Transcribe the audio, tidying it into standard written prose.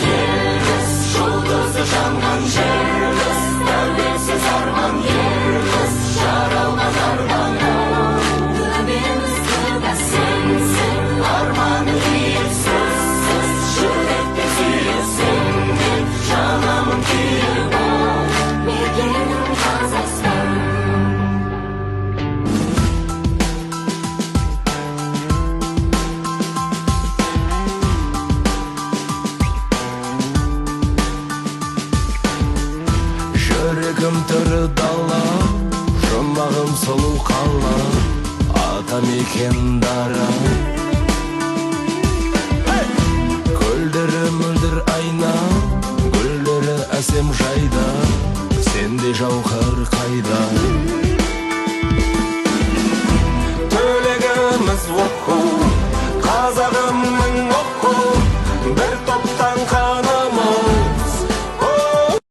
Ертіс жұлдызы жанған жер қыз, тәуелсіз арман, ер қыз, жаралған арман. Төбеміз көк. Сенсің арманы биік, сөзсіз жүрекпен сүйіп, сен деп жанамын күйіп. Мекенім Қазақстан. Жүрегім тірі дала, жұмағым сұлу қала, атамекен дара. Көлдері мөлдір айна, гүлдері әсем жайда, сендей жауһар қайда? Тілегіміз оқу, қазағым.